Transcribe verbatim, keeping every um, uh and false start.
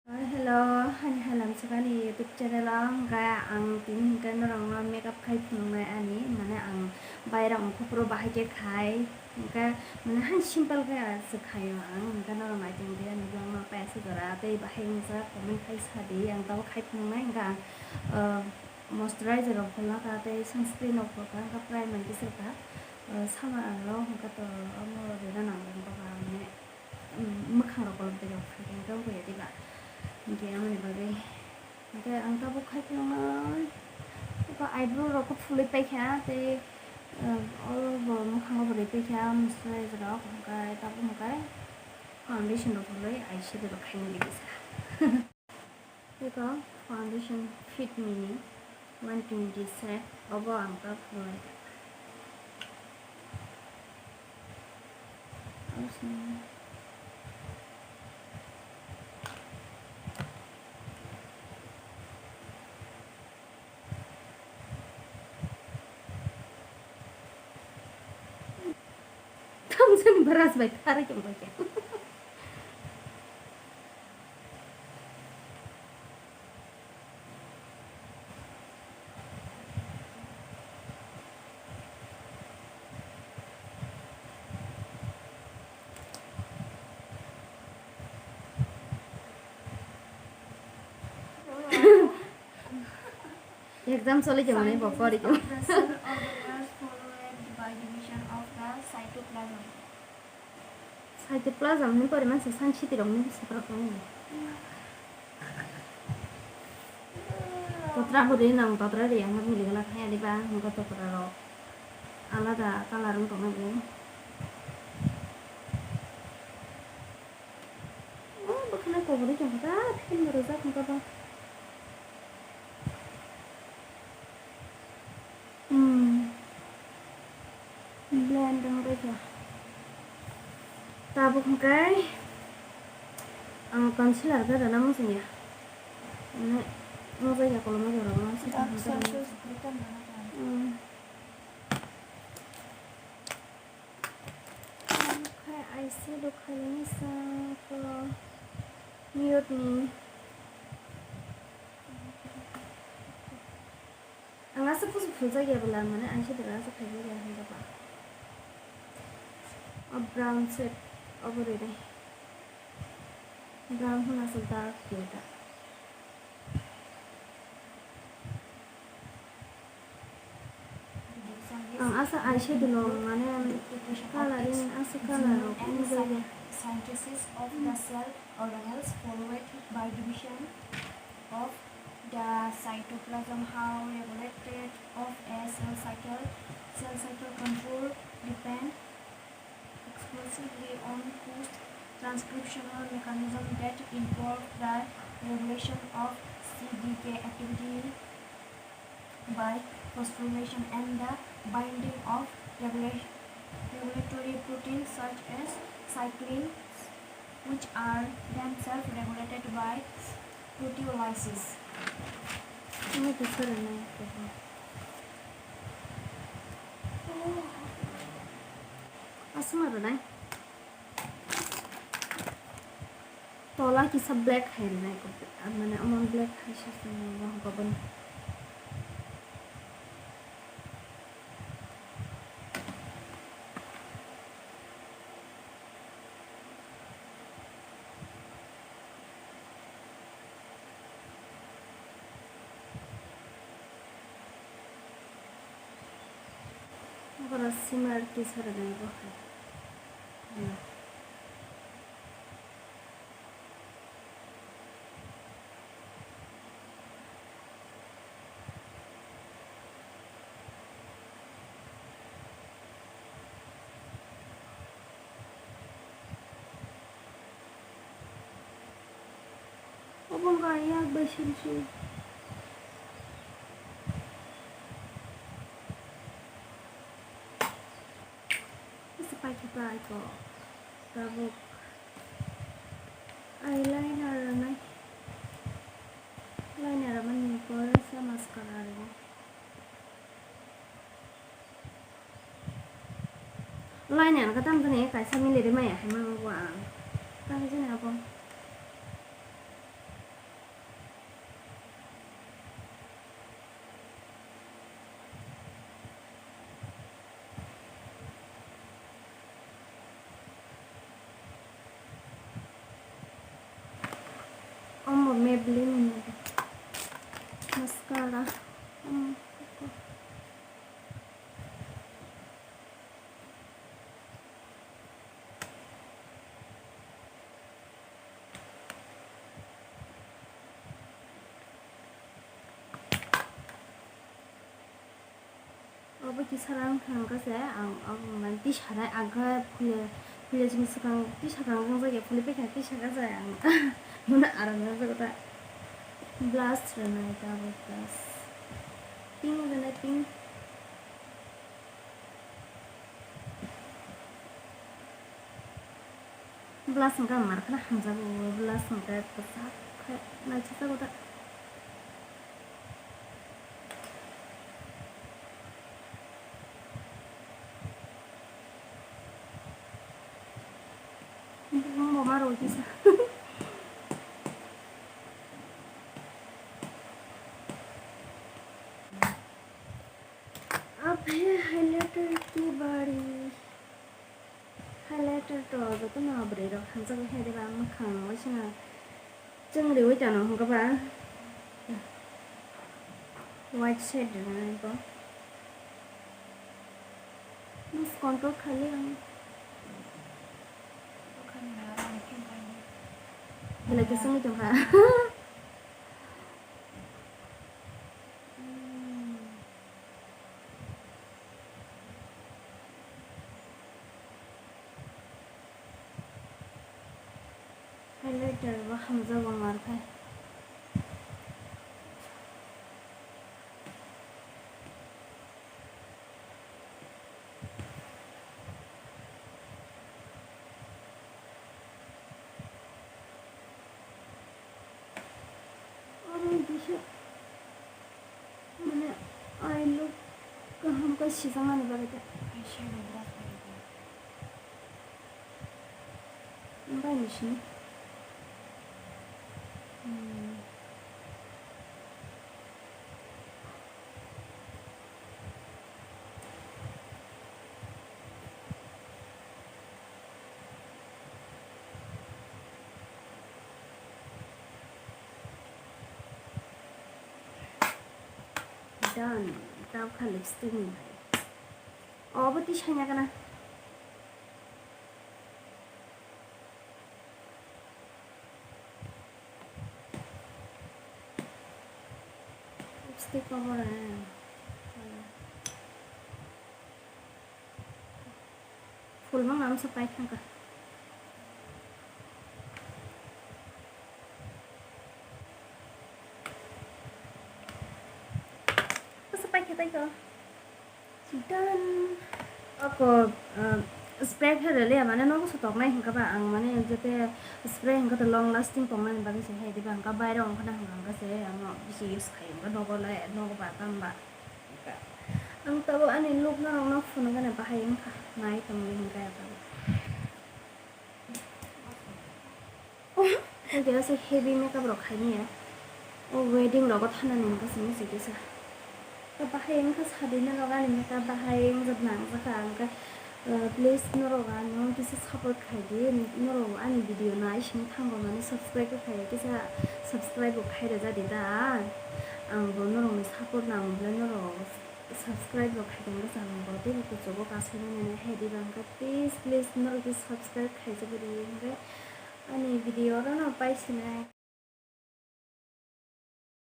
Hello, ani halam sakani YouTube channel o hwnkhe ang tini hwnkhe norokno makeup khai phunuknai ani, mane ang bairok mukhuphuru bahai khe khai, hwnkhe mane hai simple khe se khaio ang, hwnkhe norok naitongdi ani vlogno paisa jora tei bahai wngjak comment khai sadi, ang tabuk khai phunuknai hwnkhe ang, ah, moisturizer rok pholna kha tei sunscreen rok pholkha, hwnkhe primer kisa kha, ah, summer rok hwnkhe to omo rina nang hwnkhe ba mane. Mwkhang rok kolom twi rok phai khe wngkha ya diba? Hwnkhe aboni bagwi hwnkhe ang tabuk khai phano eko eyebrow rok khe phulwi paikha tei, ah, o bo mwkhango bo rwi paikha moisturizer rok, hwnkhe tabuk hwnkhe foundation rok phulwi eyeshadow rok khaina di kisa. Eko foundation Fit Me ni one twenty shade obo ang ta phunuknai. Tamjani brush bai tharwi tongbaikha. Exam choli khe mani bo pori khe. Of the cell or the walls followed by division of the cytoplasm. Cytoplasm ni pore mansa san city rok ni bwswk rok ni. Totra huri nang totra ri ang mili gala thaya di ba hwnkhe totra rok alada color wng tong nai. Oh, bwkhana kobori tongkha ta film rwjak wngkha ba. Hmm. Blend wng baikha. Tabuk hwnkhe ang concealer gana muchungya. Mane, mo jaga koloma jorao ma se dark circles britain gana. Hmm. Khai eyeshadow khainani sa ko nude ni. Ang aswk kusu phuljakya bwla, mane eyeshadow aswk khaijak ya hinba ba. O brown shade obo rwi nai. Brown hwn aswk dark khe ta. Ang asa eyeshadow no mane coloring asa color rok nukjagwi. Synthesis of the cell organelles followed by division of the cytoplasm, how regulated of a cell cycle, cell cycle control depend exclusively on post-transcriptional mechanism that involve the regulation of C D K activity by phosphorylation and the binding of regula-, regulatory proteins such as cyclins, which are themselves regulated by proteolysis. Ano kisa rwnai. Aswk ma rwnai. Tola kisa black hai rwnai, mane omo black hai se chwng bo hwnkha boni. Borok shimmer kisa rwnai bo hai. Obo wngkha yak bai sini sini. Kisa paikhe paikho tabuk eyeliner rwnai. Liner rwmani pore se mascara rwnai. Liner khe tamo jani kaisa mili rwmaya hinwi mango ang. Tamo jani abo. Oh, Maybelline ni mascara. Hmm. Obo kisa rang thang khe se ang, ang man tisa nai ang khe phule, phule sini swkang tisa rang jang jagya phule pekha tisa khe se ang mona aram jang jago ta. Blush rwnai ta bo blush. Pink rwnai pink. Blush hwnkhe ang mar kheno hamjago, blush hwnkhe kwchak khe naithojago da. Bo ma rw kisa. Aphe highlighter ki bari. Highlighter to jotono bwrwi rok hamjagwi hai diba mwkhang waisano chwng riwi tano hwnkhe ba white shade rwnai bo. Mas control khali ang. Belai khe chwngwi tongkha. Highlighter bo hamjago mar khai. Oro kisa mane eye look kaham khe sijaknani bagwi ta. Bai ni sini. Hmm. Done. Tabukha lipstick ni bai. Obo twi saina gana. Lipstick cover, eh. Phul mang ang sa pai thangka. Sa pai khe tai ko. Done. Ako, ah, spray khe rwliya mane nogo se toknai hwnkha ba ang mane jete spray hwnkha to long lasting tongnani bagwi se hai diba hwnkha bairo wngkha na hwnkha hwnkha se ang bisi use khai hwnkha nogo le nogo ba tang ba hwnkha ang tabuk ani look norok no phunukgani bahai wngkha nai tongwi hwnkha tabuk. Tei se heavy makeup rok khaimaya. O wedding rogo thanani hwnkhe se misi kisa. Tei bahai wngkha sadina rok ani makeup bahai wngjak nangjakha hwnkhe, uh, please norok ano kisa support khaidi. Norok ani video nai sini thango mani subscribe bo khaiya kisa subscribe bo khairwjadi da. Ang bo norokni support nango bwle norok subscribe bo khaikhe hwnkhe chwng bo teibo kuchugo kasaimani hai diba hwnkhe please please norok kisa subscribe khaijagwdi hwnkhe. Ani video oro no pai sinai.